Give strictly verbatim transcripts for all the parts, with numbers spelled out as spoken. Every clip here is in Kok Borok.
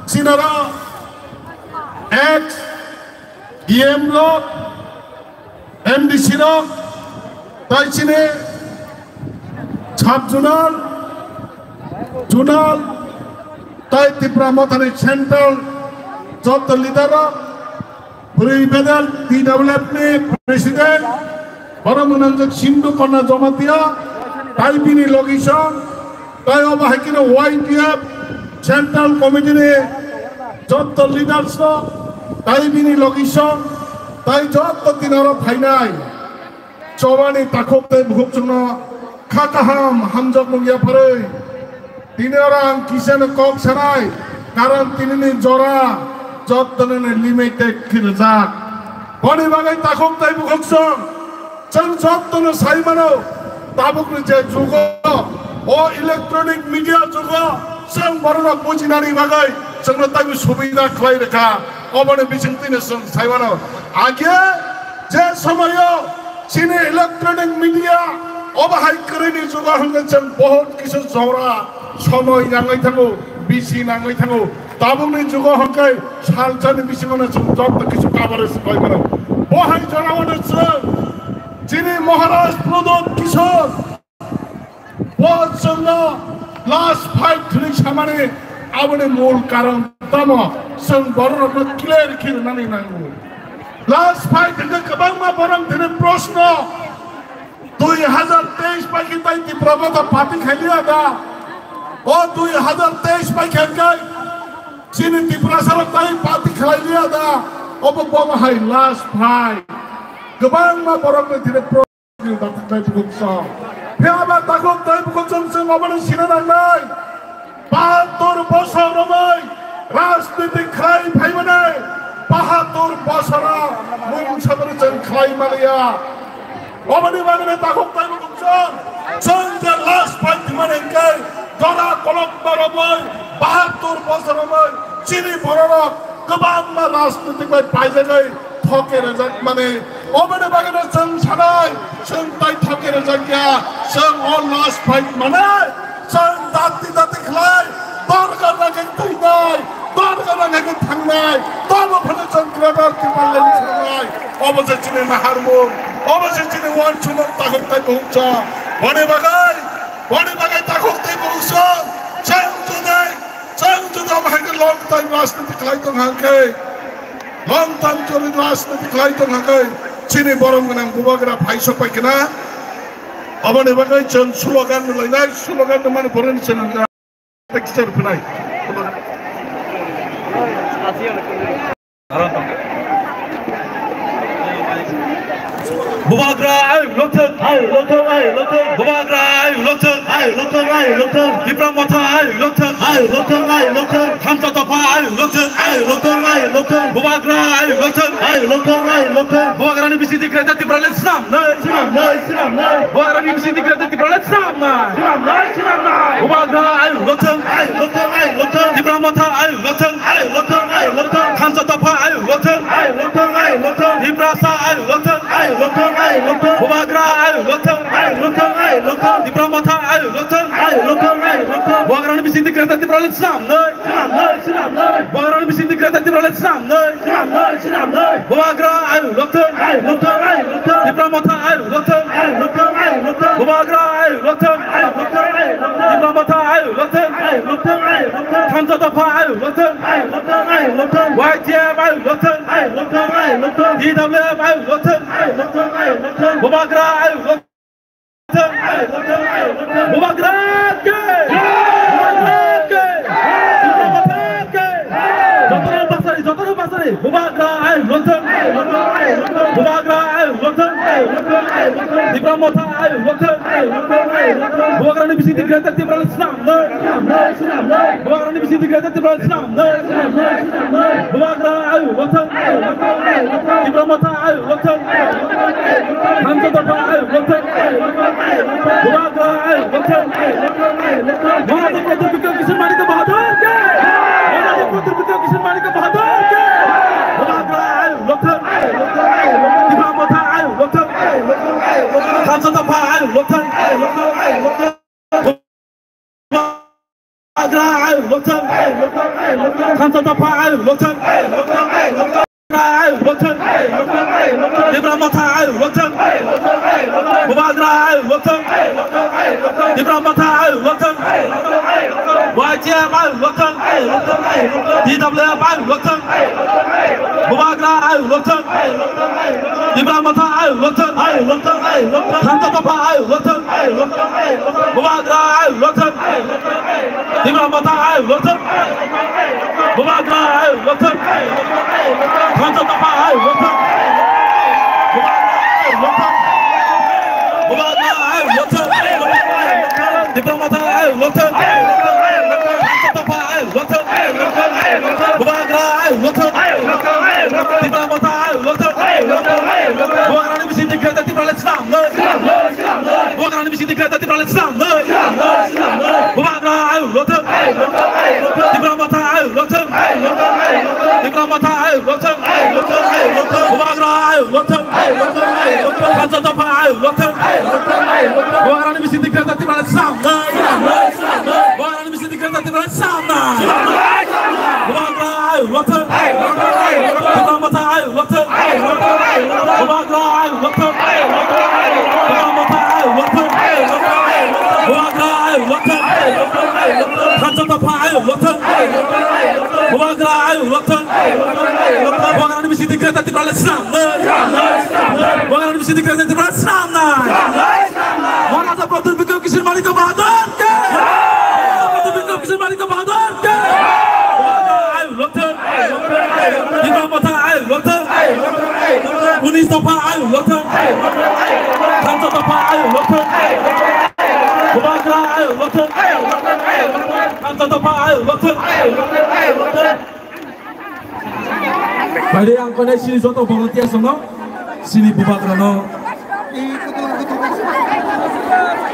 Sinara ex D M rok, M D C rok, tai chini sub zonal, zonal, tai Tipra Mothani central jotto leader rok, Bwrwi Bedel T W F ni president, borok mwnangjak Sindhu Kanya Jamatia, tai bini logisong, tai obo hai kheno Y T F central committee ni jotto leaders rok, tai bini logisong, tai jotto tinaro phainai. Chobani takhuk tei bukhuk chwngno kha kaham hamjakmung yapharwi tini oro ang kisano kok sanai, karon tinini jora jottononi limited khe rijak. Boni bagwi takhuk tei bukhuk chwng, chwng jottono sai mano, tabukni je jugo, o electronic media jugo, chwng bororok bujinani bagwi chwngno taibo subida khlai rwkha. Oboni bisingtwino chwng sai mano. Age je somoyo chini electronic media obo hai kwrwini jugo hwnkhe chwng bohot kisa jora somoi nangwi thango, bisi nangwi thango. Tabukni jugo hwnkhe salsani bisingono chwng joto kisa coverage khlai mano. Bo hai jorao chwng chini Maharaj Pradyot Kishore Bo chwngno last fight hwnwi samani aboni mul karon tamo? Chwng bororokno clear khe rwnani nango. Last fight hwnkhe kwbangma borok thini proshno, dui hazar teis pai khe tai Tipra Motha party khailiya da? O dui hazar teis pai khe hwnkhe chini Tiprasarok tai party khailiya da? Obo bono hai last fight. Kwbangma borokni thini Takhuk tei bukhuk chwng. Phiya ba takhuk tei bukhuk chwng chwng obono sina nangnai. Bahattur bosor romwi rajniti khlai phaimanai. Bahattur bosoro mung sabari chwng khlai maliya. Oboni bagwi takhuk tei bukhuk chwng, chwng je last fight hwnmani hwnkhe jora kolok baromwi bahattur bosor romwi chini bororok kwbangma rajniti bai paijagwi thoke rwjak mani, oboni bagwino chwng sanai, chwng tai thoke rwjak ya, chwng o last fight mani, chwng dati dati khlai, dorgar ragwi thwinai, dorgar ragwi thangnai, tobo phano chwng Greater Tipraland sanai, obo se chini naharmung, obo se chini wansukmung takhuk tei bukhuk chwng, boni bagwi, boni bagwi takhuk tei bukhuk chwng, chwng jodi, chwng jodi omo hai khe long time rajniti khlai tong hang khe, long time jodi rajniti khlai tong hang khe, chini borom gwnang bubagra phai sok pai khna. Aboni bagwi chwng slogan rwlainai, slogan rwmani pore ni chwng lecture phinai. Bubagra ayuk lothwng, ayuk lothwng, ayuk lothwng. Bubagra ayuk lothwng, ayuk lothwng, ayuk lothwng. Tipra Motha ayuk lothwng, ayuk lothwng, ayuk lothwng. Thansa Dopha ayuk lothwng, ayuk lothwng, ayuk lothwng. Bubagra ayuk lothwng, ayuk lothwng, ayuk lothwng. Bubagrani bisingtwi Greater Tipraland swnamnai, swnamnai, swnamnai. Bubagrani bisingtwi Greater Tipraland swnamnai, swnamnai, swnamnai. Bubagra ayuk lothwng, ayuk lothwng, ayuk lothwng. Tipra Motha ayuk lothwng, ayuk lothwng, ayuk lothwng. Thansa Dopha ayuk lothwng, ayuk lothwng, ayuk lothwng. Tiprasa ayuk lothwng, ayuk lothwng, ayuk lothwng. Bubagra ayuk lothwng, ayuk lothwng, ayuk lothwng. Tipra Motha ayuk lothwng, ayuk lothwng, ayuk lothwng. Bubagrani bisingtwi Greater Tipraland swnamnai, swnamnai, swnamnai. Bubagrani bisingtwi Greater Tipraland swnamnai, swnamnai, swnamnai. Bubagra ayuk lothwng, ayuk lothwng, ayuk lothwng. Tipra Motha ayuk lothwng, ayuk lothwng, ayuk lothwng. Bubagra ayuk lothwng, ayuk lothwng, ayuk lothwng. Tipra Motha ayuk lothwng, ayuk lothwng, ayuk lothwng. Thansa Dopha ayuk lothwng, ayuk lothwng, ayuk lothwng. Y T F ayuk lothwng, ayuk lothwng, ayuk lothwng. T W F ayuk lothwng, ayuk lothwng, ayuk lothwng. Bubagra ayuk lothwng, ayuk lothwng, ayuk lothwng. Bubagra ke! Bubagra ke! Bubagra ke! Jotono basari, jotono basari. Bubagra ayuk lothwng, ayuk lothwng, ayuk lothwng. Bubagra ayuk lothwng, ayuk lothwng, ayuk lothwng. Tipra Motha ayuk lothwng, ayuk lothwng, ayuk lothwng. Bubagrani bisingtwi Greater Tipraland swnamnai, swnamnai, swnamnai. Bubagrani bisingtwi Greater Tipraland swnamnai, swnamnai, swnamnai. Bubagra ayuk lothwng, ayuk lothwng, ayuk lothwng. Tipra Motha ayuk lothwng, ayuk lothwng, ayuk lothwng. Thansa Dopha ayuk lothwng, ayuk lothwng, ayuk lothwng. Bubagra ayuk lothwng, ayuk lothwng, ayuk lothwng. Maharaj Pradyot Kishore Manikya Bahadur ki! Maharaj Pradyot Kishore Manikya Bahadur ki! Bubagra ayuk lothwng, ayuk lothwng, ayuk lothwng. Tipra Motha ayuk lothwng, ayuk lothwng, ayuk lothwng. Thansa Dopha ayuk lothwng, ayuk lothwng, ayuk lothwng. Bubagra ayuk lothwng, ayuk lothwng, ayuk lothwng. Thansa dopha ayuk lokthang. Ayuk lokthang. Tipra Motha ayuk lokthang. Bubagra ayuk lokthang. Tipra Motha ayuk lokthang. Y T F ayuk lokthang. T W F ayuk lokthang. Bubagra ayuk lokthang. Tipra Motha ayuk lokthang. Thansa dopha ayuk lokthang. Bubagra ayuk lokthang. Tipra Motha ayuk lokthang. Bubagra ayuk lokthang. Thansa dopha ayuk lokthang. Bubagra ayuk lokthang. Bubagra ayuk lokthang. Tipra Motha ayuk lokthang. Thansa dopha ayuk lokthang. Bubagra ayuk lokthang. Tipra Motha ayuk lokthang. Bubagrani bising ni Greater Tipraland swnam nai. Bubagrani bising ni Greater Tipraland swnam nai. Bubagra ayuk lokthang. Tipra Motha ayuk lokthang. Tipra Motha ayuk lokthang. Bubagra ayuk lokthang. Thansa dopha ayuk lokthang. Bubagrani bising ni Greater Tipraland swnam nai. Bubagrani bising ni Greater Tipraland swnam nai. Bubagra ayuk lokthang. Tipra Motha ayuk lokthang. Bubagra ayuk lokthang. Tipra Motha ayuk lokthang. Bubagra ayuk lokthang. Thansa dopha ayuk lokthang. Bubagra ayuk lokthang. Bubagrani bising ni Greater Tipraland swnam nai. Bubagrani bising ni Greater Tipraland swnam nai. Maharaja Pradyot Bikram Kishore Manikya Bahadur ki! Maharaja Pradyot Bikram Kishore Manikya Bahadur ki! Ayuk lokthang. Tipra Motha ayuk lokthang. Unis dopha ayuk lokthang. Thansa dopha ayuk lokthang. Bubagra ayuk lokthang. Thansa dopha ayuk lokthang. Phaidi ang koinai chini joto volunteers rokno, chini bubagrano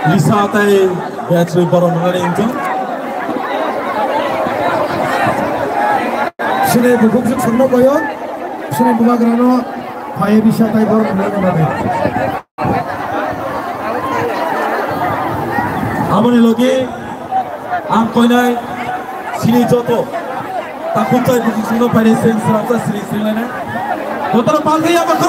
Lisa tei Beatrice borok nwngnani wngkha. Chini bukhuk swk swkno boyo, chini bubagrano phai Lisa tei borok nwngnani bagwi. Aboni logi ang koinai chini joto takhuk tei bukhuk swkno phainai seng srapsa sri sri lainai. Jotono palthai ya bakho.